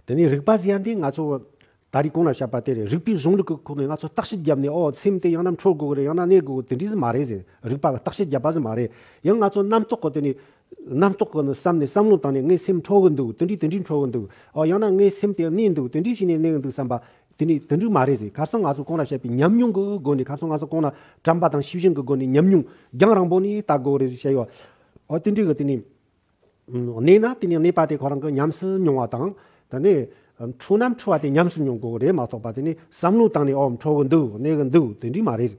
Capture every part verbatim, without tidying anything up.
དེ་ནས་རིག་པ་ཟེར་ཡ་འདི་ང་ཚོ་ད་རེས་གོང་ལ་བཤད་པ་དེ་རེད། རིག་པའི་གཞུང་ལུགས་ཀྱི་ཁོངས་ནས་ང་ཚོ་བརྟག་དཔྱད་བརྒྱབ་ནས། ཨོ་སེམས་དེ་ཡང་ན་འཕྲོ་དགོས་ཀྱི་རེད། ཡང་ན་གནས་དགོས་ཀྱི། དེ་འདྲ་ཟིག་མ་རེད་ཟེར། རིག་པ་གི་བརྟག་དཔྱད་བརྒྱབ་པ་ཟིག་མ་རེད། ཡང་ང་ཚོ་རྣམ་རྟོག་གི་དེ་ནས་རྣམ་རྟོག་གི་བསམ་ནས་བསམ་བློ་བཏང་ནས་ངའི་སེམས་འཕྲོ་གི་འདུག། དེ་འདྲས་དེ་འདྲས་འཕྲོ་གི་འདུག། ཨོ་ཡང་ན་ངའི་སེམས་དེ་གནས་འདུག། དེ་འདྲས་བྱས་ནས་གནས་གི་འདུག་བསམ་པ། དེ་ནས་དེ་འདྲས་མ་རེད་ཟེར། ཁ་སང་ང་ཚོ་གོང་ལ་བཤད་པའི་ཉམས་མྱོང་གི་སྒོ་ནས། ཁ་སང་ང་ཚོ་གོང་ལ་དྲན་པ་དང་ཤེས་བཞིན་གྱི་སྒོ་ནས་ཉམས་མྱོང་རྒྱང་རིང་པོ་ནས་ལྟ་དགོས་རེད་བཤད་ཡོད། ཨོ་དེ་འདྲས་གི་དེ་ནས། གནས་ན་དེ་ནས་གནས་པ་དེ་ཁོ་རང་གི་ཉམས་སུ་མྱོང་བ་དང་། དེ་ནས་འཕྲོ་ན་འཕྲོ་བ་དེ་ཉམས་སུ་མྱོང་དགོས་རེད་མ་གཏོགས་པ། དེ་ནས་བསམ་བློ་བཏང་ནས་ཨོ་འཕྲོ་གི་འདུག། གནས་གི་འདུག། དེ་འདྲས་མ་རེད།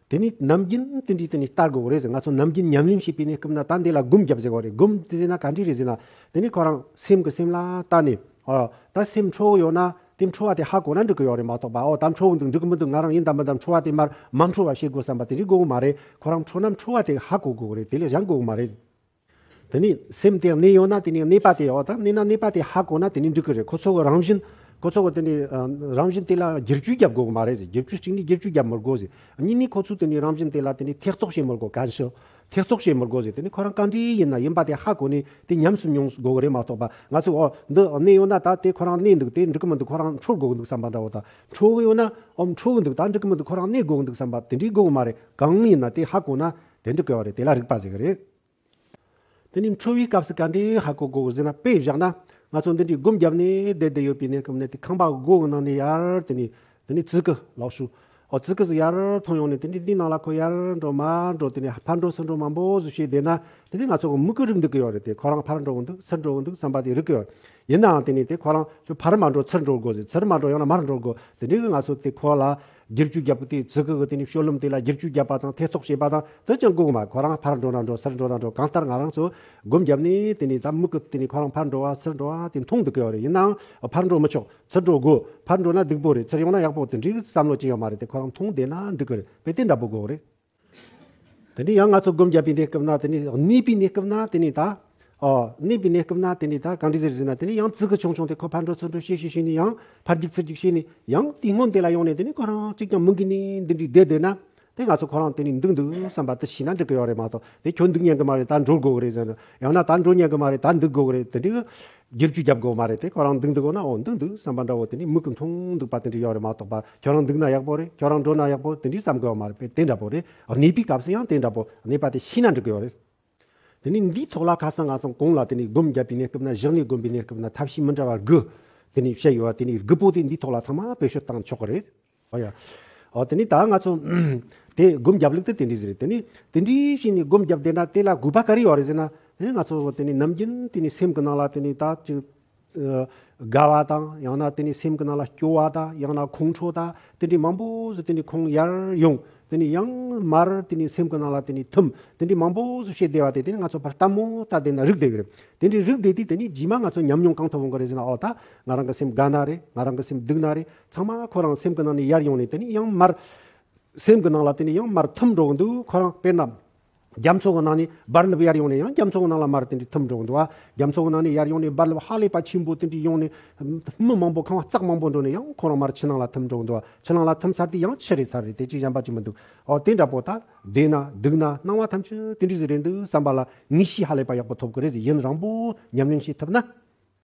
དེ་ནས་ནམ་རྒྱུན་དེ་འདྲས་དེ་ནས་ལྟ་དགོས་རེད་ཟེར། ང་ཚོ་ནམ་རྒྱུན་ཉམས་ལེན་བྱེད་པའི་གནས་སྐབས་ན་ད་འདི་ལ་སྒོམ་རྒྱབ་ཟེར་གོ་རེད། སྒོམ་དེ་ཟེར་ན་ག་འདྲས་རེད་ཟེར་ན། དེ་ནས་ཁོ་རང་སེམས་ཀྱི་སེམས་ལ་ལྟ་ནས། ཨོ་ད་སེམས་འཕྲོ་གི་ཡོད་ན་དེ་འཕྲོ་བ་དེ་ཧ་གོ་ན་འགྲིག་གི་ཡོད་རེད་མ་གཏོགས་པ། ཨོ་ད་འཕྲོ་གི་འདུག། འགྲིག་གི་མི་འདུག། ང་རང་ཡིན་དམ་མིན་དམ་འཕྲོ་བ་དེ་མར་མ་འཕྲོ་བ་བྱེད་དགོས་བསམ་པ་དེ་འདྲས་དགོས་གི་མ་རེད། ཁོ་རང་འཕྲོ་ན་འཕྲོ་བ་དེ་ཧ་གོ་དགོས་གི་རེད། དེ་ལས་གཞན་དགོས་གི་མ་རེད། དེ་ནས་སེམས་དེ་གནས་ཡོད་ན་དེ་ནས་གནས་པ་དེ། ཨོ་ད་གནས་ན་གནས་པ་དེ་ཧ་གོ་ན་དེ་ནས་འགྲིག་གི་རེད། ཁོ་ཚོ་གི་རང་བཞིན། ཁོ་ཚོ་གི་དེ་ནས་ཨ་རང་བཞིན་དེ་ལ་བསྒྱུར་བཅོས་རྒྱབ་དགོས་གི་མ་རེད་ཟེར། བསྒྱུར་བཅོས་གཅིག་ནས་བསྒྱུར་བཅོས་རྒྱབ་མི་དགོས་ཟེར། གཉིས་ནས་ཁོ་ཚོས་དེ་ནས་རང་བཞིན་དེ་ལ་དེ་ནས་ཐེ་གཏོགས་བྱེད་མི་དགོས། གན་ཞུ་ཐེ་གཏོགས་བྱེད་མི་དགོས་ཟེར། དེ་ནས་ཁོ་རང་ག་འདྲས་ཡིན་ན་ཡིན་པ་དེ་ཧ་གོ་ནས་དེ་ཉམས་སུ་མྱོང་དགོས་གི་རེད་མ་གཏོགས་པ། ང་ཚོས་ཨོ་འདི་གནས་ཡོད་ན་ད་དེ་ཁོ་རང་གནས་འདུག། དེ་འགྲིག་གི་མི་འདུག། ཁོ་རང་འཕྲོ་དགོས་གི་འདུག་བསམ་པ་འདྲ་བོ་དང་། འཕྲོ་གི་ཡོད་ན་ཨོ་འཕྲོ་གི་འདུག། ད་འགྲིག་གི་མི་འདུག། ཁོ་རང་གནས་དགོས་གི་འདུག་བསམ་པ་དེ་འདྲས་དགོས་གི་མ་རེད། གང་ཡིན་ན་དེ་ཧ་གོ་ན་དེ་འགྲིག་གི་ཡོད་རེད། དེ་ལ་རིག་པ་ཟེར་གི་རེད། དེ་ནས་འཕྲོ་བའི་སྐབས་སུ་ག་འདྲས་ཧ་གོ་དགོས་ཟེར་ན། དཔེ་བཞག་ན་ང་ཚོ་འདི་འདྲའི་སྒོམ་བརྒྱབ་ནས་བསྡད་བསྡད་ཡོད་པའི་གནས་སྐབས་ནས། དེ་ཁང་པ་སྒོ་གི་ནང་ནས་ཡར་དེ་ནས་དེ་ནས་ཙི་གུ་ལག་ཤུ། ཨོ་ཙི་གུ་ཟིག་ཡར་མཐོང་ཡོང་ནས། དེ་ནས་འདི་ནང་ལ་ཁོ་ཡར་འགྲོ་མར་འགྲོ། དེ་ནས་ཕར་འགྲོ་ཚུར་འགྲོ་མང་པོ་ཟིག་བྱས་བསྡད་ན། དེ་ནས་ང་ཚོ་གི་མིག་གིས་རིག་འདུག་གི་ཡོད་རེད། དེ་ཁོ་རང་ཕར་འགྲོ་གི་འདུག། ཚུར་འགྲོ་གི་འདུག་བསམ་པ་དེ་རིག་གི་ཡོད། ཡིན་ནའང་དེ་ནས་དེ་ཁོ་རང་ཁྱོད་ཕར་མ་འགྲོ་ཚུར་འགྲོ་དགོས་ཟེར། ཚུར་མ་འགྲོ་ཡང་ན་མར་འགྲོ་དགོས། དེ་འདྲའི་གི་ང་ཚོ་དེ་ཁོ་ལ་བསྒྱུར་བཅོས་བརྒྱབ་གི། དེ་ཙི་གུ་གི་དེ་ནས་སྤྱོད་ལམ་དེ་ལ་བསྒྱུར་བཅོས་བརྒྱབ་པ་དང་ཐེ་གཏོགས་བྱེད་པ་དང་དེ་ཅང་དགོས་གི་མ། ཁོ་རང་ཕར་འགྲོ་ན་འགྲོ། ཚུར་འགྲོ་ན་འགྲོ། གང་ལྟར་ང་རང་ཚོ་སྒོམ་བརྒྱབ་ནས་དེ་ནས་ད་མིག་གིས་དེ་ནས་ཁོ་རང་ཕར་འགྲོ་བ་ཚུར་འགྲོ་བ་དེ་མཐོང་འདུག་གི་ཡོད་རེད། ཡིན་ནའང་ཕར་འགྲོ་མི་ཆོག། ཚུར་འགྲོ་དགོས། ཕར་འགྲོ་ན་སྡུག་པོ་རེད། ཚུར་ཡོང་ན་ཡག་པོ། དེ་འདྲའི་བསམ་བློ་ཅི་ཡང་མ་རེད། དེ་ཁོ་རང་མཐོང་བསྡད་ན་འགྲིག་གི་རེད། དཔེ་དེ་འདྲ་པོ་དགོས་རེད། དེ་ནས་ཡང་ང་ཚོ་སྒོམ་བརྒྱབ་པའི་གནས་སྐབས་ན། དེ་ནས་གནས་པའི་གནས་སྐབས་ན་དེ་ནས་ད། ཨོ་གནས་པའི་གནས་སྐབས་ན་དེ་ནས་ད་གང་འདྲ་ཟེར་ཟེར་ན། དེ་ནས་ཡང་ཙི་གུ་ཆུང་ཆུང་དེ་ཁོ་ཕར་འགྲོ་ཚུར་འགྲོ་བྱས་བྱས་བྱས་ནས། ཡང་ཕར་རྒྱུག་ཚུར་རྒྱུག་བྱས་ནས། ཡང་དེའི་སྔོན་དེ་ལ་ཡོང་ནས་དེ་ནས་ཁོ་རང་གཅིག་ཀྱང་མི་འགུལ་ནས་འདི་འདྲའི་བསྡད་བསྡད་ན། དེ་ང་ཚོ་ཁོ་རང་དེ་ནས་འདུག་འདུག་བསམ་པ་དེ་བྱས་ན་འགྲིག་གི་ཡོད་རེད་མ་གཏོགས། དེ་ཁྱོད་འདུག་ཉན་གི་མ་རེད། ད་འགྲོ་དགོས་གི་རེད་ཟེར་ན། ཡང་ན་ད་འགྲོ་ཉན་གི་མ་རེད། ད་འདུག་དགོས་གི་རེད། དེ་འདྲའི་བསྒྱུར་བཅོས་རྒྱབ་དགོས་མ་རེད། དེ་ཁོ་རང་འདུག་འདུག་ན། འོ་འདུག་འདུག་བསམ་པ་འདྲ་བོ་དེ་ནས་མིག་གིས་མཐོང་འདུག་པ་དེ་འདྲ་ཡོད་རེད་མ་གཏོགས་པ། ཁྱོད་རང་འདུག་ན་ཡག་པོ་རེད། ཁྱོད་རང་འགྲོ་ན་ཡག་པོ་དེ་འདྲའི་བསམ་དགོས་པ་མ་རེད། དཔེ་དེ་འདྲ་པོ་རེད། གནས་པའི་སྐབས་སུ་ཡང་དེ་འདྲ་པོ། གནས་པ་དེ་ཤེས་ན་འགྲིག་གི་ཡོད་རེད། དེ་ནས་འདིའི་ཐོག་ལ་ཁ་སང་ང་ཚོ་གོང་ལ་དེ་ནས་སྒོམ་བརྒྱབ་པའི་གནས་སྐབས་ན། བཞག་ནས་སྒོམ་པའི་གནས་སྐབས་ན། ཐབས་ཤེས་མི་འདྲ་བ་དགུ་དེ་ནས་བཤད་ཡོད་པ། དེ་ནས་དགུ་པོ་དེ་འདིའི་ཐོག་ལ་ཚང་མ་བེད་སྤྱོད་བཏང་ཆོག་གི་རེད། ཨོ་ཡ། ཨོ་དེ་ནས་ད་ང་ཚོ་དེ་སྒོམ་རྒྱབ་ལུགས་དེ་དེ་འདྲ་ཟིག་རེད། དེ་ནས་དེ་འདྲ་བྱས་ནས་སྒོམ་རྒྱབ་བསྡད་ན་དེ་ལ་དགོས་པ་ག་རེ་ཡོད་རེད་ཟེར་ན། དེ་ནས་ང་ཚོ་དེ་ནས་ནམ་རྒྱུན་དེ་ནས་སེམས་ཀྱི་ནང་ལ་དེ་ནས་ད་ཅིག་དགའ་བ་དང་། ཡང་ན་དེ་ནས་སེམས་ཀྱི་ནང་ལ་སྐྱོ་བ་དང་། ཡང་ན་ཁོང་ཁྲོ་དང་། དེ་འདྲའི་མང་པོ་ཟིག་དེ་འདྲའི་ཁོང་ཡར་ཡོང་། དེ་ནས་ཡང་མར་དེ་ནས་སེམས་ཀྱི་ནང་ལ་དེ་ནས་ཐིམ། དེ་འདྲའི་མང་པོ་ཟིག་བྱེད་བསྡད་པ་དེ། དེ་ནས་ང་ཚོ་ཕར་ལྟད་མོ་ལྟ་བསྡད་ན་རིག་བསྡད་ཀྱི་རེད། དེ་འདྲའི་རིག་བསྡད་དུས་དེ་ནས་རྗེས་མ་ང་ཚོ་ཉམས་མྱོང་གང་ཐོབ་འོང་གི་རེད་ཟེར་ན། ཨོ་ད་ང་རང་གི་སེམས་དགའ་ན་རེད། ང་རང་གི་སེམས་སྡུག་ན་རེད། ཚང་མ་ཁོ་རང་སེམས་ཀྱི་ནང་ནས་ཡར་ཡོང་ནས། དེ་ནས་ཡང་མར་སེམས་ཀྱི་ནང་ལ་དེ་ནས་ཡང་མར་ཐིམ་འགྲོ་གི་འདུག། ཁོ་རང་དཔེར་ན་རྒྱ་མཚོ་གི་ནང་ནས་རྦ་རླབས་ཡར་ཡོང་ནས། ཡང་རྒྱ་མཚོ་གི་ནང་ལ་མར་དེ་འདྲའི་ཐིམ་འགྲོ་གི་འདུག་བ། རྒྱ་མཚོ་གི་ནང་ནས་ཡར་ཡོང་ནས་རྦ་རླབས་ཧ་ལས་པ་ཆེན་པོ་དེ་འདྲའི་ཡོང་ནས། མི་མང་པོ། ཁང་བ་ཙག་མང་པོ་འགྲོ་ནས་ཡང་ཁོ་རང་མར་ཆུ་ནང་ལ་ཐིམ་འགྲོ་གི་འདུག་བ། ཆུ་ནང་ལ་ཐིམ་ཚར་དུས་ཡང་ཆུ་རེད་ཚར་རེད། དེ་ཅིག་གཞན་པ་ཅིག་མི་འདུག། ཨོ་དེ་འདྲ་པོ་ད་བསྡད་ན་སྡུག་ན་སྣང་བ་ཐམས་ཅད་དེ་འདྲ་ཟིག་རེད་འདུག་བསམ་པ་ལ་ངེས་ཤེས་ཧ་ལས་པ་ཡག་པོ་ཐོབ་ཀྱི་རེད་ཟེར། ཡུན་རིང་པོ་ཉམས་ལེན་བྱེད་ཐུབ་ན།